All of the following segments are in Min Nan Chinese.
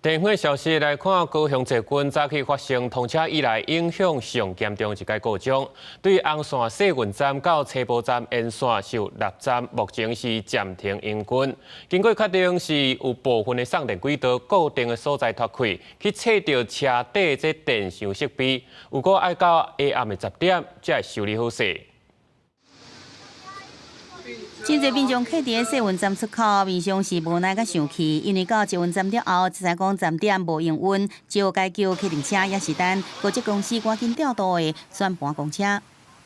電話消息來看，高雄捷運早起發生通車以來影響上嚴重一個故障，對紅線世運站到青埔站沿線受六站，目前是暫停營運。經過確定是有部分的送電軌道固定的所在脫開，去切著車底這電箱設備，有過愛到下暗的10點才會修理好勢。真濟民眾客佇世運站出口，面上是無奈佮生氣，因為到捷運站了後，才知講站點無營運，只好改叫客運車，抑是等高捷公司趕緊調度的轉盤公車。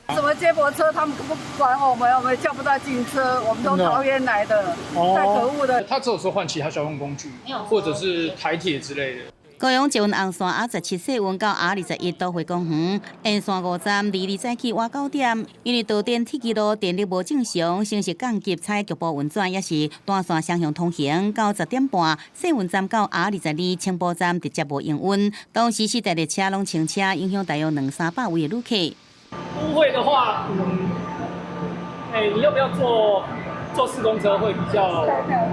什麼接駁車，他們不管我們，我們叫不到警車，我們從桃園來的，太可惡了。他只有說換其他交通工具，或者是台鐵之類的。高雄捷運紅線 R17世運到 R21都會公園沿線五站，22早起晚9點，因為導電鐵支路電力無正常，先是降級採局部運轉，抑是單線雙向通行。到10點半，世運站到 R22青埔站直接無營運，當時四台列車攏停車，影響大約兩三百位的旅客。都會的話，你要不要坐四公車會比較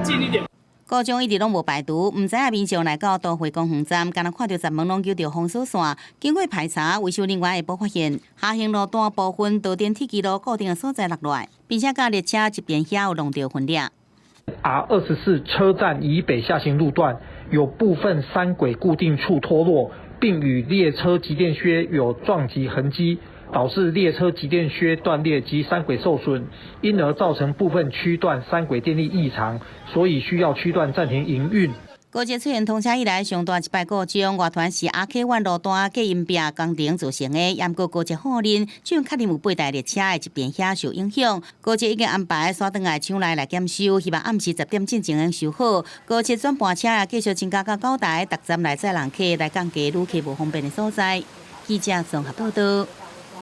近一點？故障一直攏無排除，毋知影民眾來到都會公園站，敢若看著閘門攏揪著封鎖線。經過排查，維修人員下晡發現，下行路段部分導電鐵支路固定的所在落來，並且佮列車集電遐有弄著分裂。 R24車站以北下行路段有部分三軌固定處脫落，並與列車集電靴有撞擊痕跡，導致列車集電靴斷裂及三軌受損，因而造成部分區段三軌電力異常，所以需要區段暫停營運。高捷出現通車以來上大一擺故障，外傳是阿 K1 路段隔音壁工程造成的。毋過高捷否認，只確認有八台列車的集電靴受影響。高捷已經安排徙轉來廠內來檢修，希望暗時10點進前能修好。高鐵轉盤車也繼續增加到九台，逐站來載人客，來降低旅客無方便的所在。記者綜合報道。